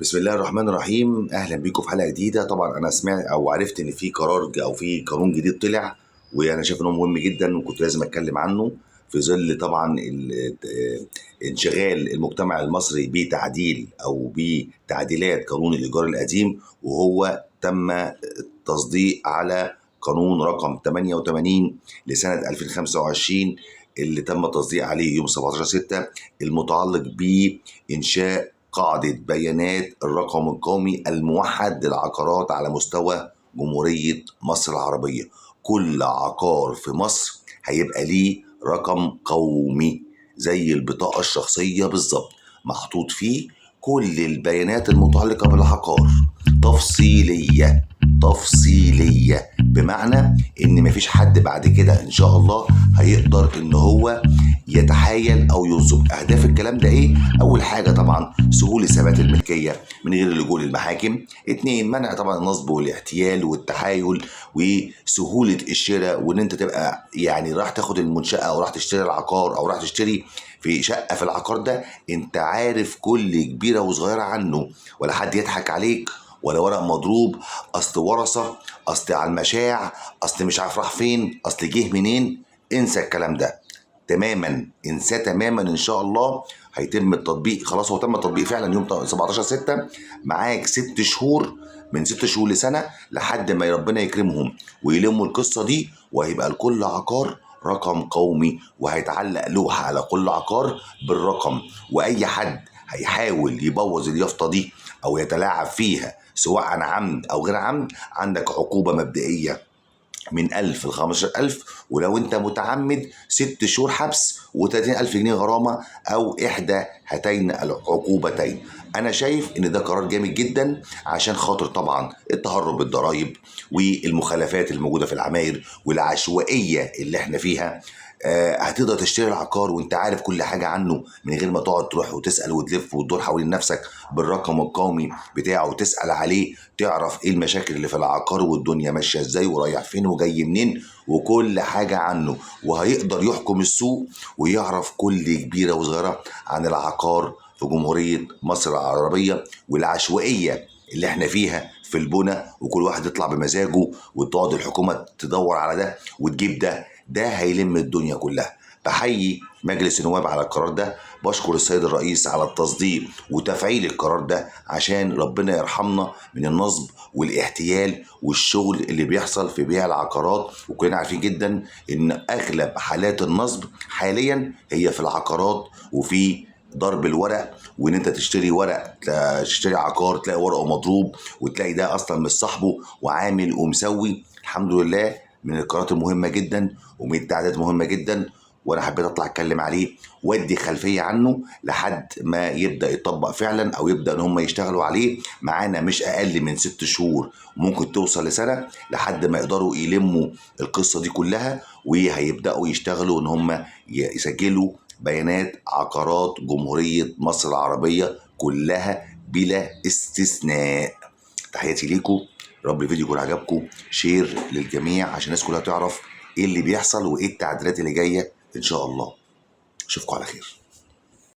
بسم الله الرحمن الرحيم. اهلا بيكم في حلقة جديدة. طبعا انا سمعت او عرفت ان في قرار او في قانون جديد طلع، وانا شايف انه مهم جدا وكنت لازم اتكلم عنه في ظل طبعا انشغال المجتمع المصري بتعديل او بتعديلات قانون الايجار القديم، وهو تم التصديق على قانون رقم 88 لسنه 2025 اللي تم التصديق عليه يوم 17/6، المتعلق بانشاء قاعدة بيانات الرقم القومي الموحد للعقارات على مستوى جمهورية مصر العربية. كل عقار في مصر هيبقى ليه رقم قومي زي البطاقة الشخصية بالظبط، محطوط فيه كل البيانات المتعلقة بالعقار تفصيلية تفصيلية، بمعنى ان مفيش حد بعد كده ان شاء الله هيقدر ان هو يتحايل او ينصب. اهداف الكلام ده ايه؟ اول حاجة طبعا سهولة ثبات الملكية من غير اللجوء للمحاكم. اتنين، منع طبعا النصب والاحتيال والتحايل، وسهولة الشراء، وان انت تبقى يعني راح تاخد المنشاة او راح تشتري العقار او راح تشتري في شقه في العقار ده، انت عارف كل كبيرة وصغيره عنه، ولا حد يضحك عليك، ولا ورق مضروب، اصل ورثه، اصل على المشاع، اصل مش عارف راح فين، اصل جه منين. انسى الكلام ده تماما، انساه تماما. ان شاء الله هيتم التطبيق، خلاص هو تم التطبيق فعلا يوم 17/6. معاك 6 شهور، من 6 شهور لسنه، لحد ما ربنا يكرمهم ويلموا القصة دي، وهيبقى لكل عقار رقم قومي، وهيتعلق لوحة على كل عقار بالرقم، واي حد هيحاول يبوظ اليافطه دي او يتلاعب فيها سواء عن عمد او غير عمد، عندك عقوبه مبدئية من 1000 ل 15000، ولو انت متعمد 6 شهور حبس و30000 جنيه غرامة، او احدى هاتين العقوبتين. انا شايف ان ده قرار جامد جدا، عشان خاطر طبعا التهرب بالضرائب والمخالفات الموجودة في العماير والعشوائيه اللي احنا فيها. هتقدر تشتري العقار وانت عارف كل حاجة عنه، من غير ما تقعد تروح وتسال وتلف وتدور حوالين نفسك بالرقم القومي بتاعه وتسال عليه، تعرف ايه المشاكل اللي في العقار والدنيا ماشية ازاي ورايح فين وجاي منين وكل حاجة عنه، وهيقدر يحكم السوق ويعرف كل كبيرة وصغيره عن العقار في جمهورية مصر العربية. والعشوائيه اللي احنا فيها في البنى، وكل واحد يطلع بمزاجه، وتقعد الحكومة تدور على ده وتجيب ده، ده هيلم الدنيا كلها. بحيي مجلس النواب على القرار ده، بشكر السيد الرئيس على التصديق وتفعيل القرار ده، عشان ربنا يرحمنا من النصب والاحتيال والشغل اللي بيحصل في بيع العقارات. وكلنا عارفين جدا ان اغلب حالات النصب حاليا هي في العقارات وفي ضرب الورق، وان انت تشتري ورق، تشتري عقار تلاقي ورقة مضروب، وتلاقي ده اصلا مش صاحبه وعامل ومسوي. الحمد لله من القرارات المهمة جدا ومن التعديلات المهمة جدا، وانا حبيت اطلع اتكلم عليه وادي خلفية عنه لحد ما يبدا يطبق فعلا، او يبدا ان هم يشتغلوا عليه. معانا مش اقل من 6 شهور، ممكن توصل لسنه، لحد ما يقدروا يلموا القصة دي كلها، وهيبداوا يشتغلوا ان هم يسجلوا بيانات عقارات جمهورية مصر العربية كلها بلا استثناء. تحياتي ليكم، رب الفيديو يكون عجبكم، share للجميع عشان الناس كلها تعرف ايه اللي بيحصل وايه التعديلات اللي جاية ان شاء الله. اشوفكم على خير.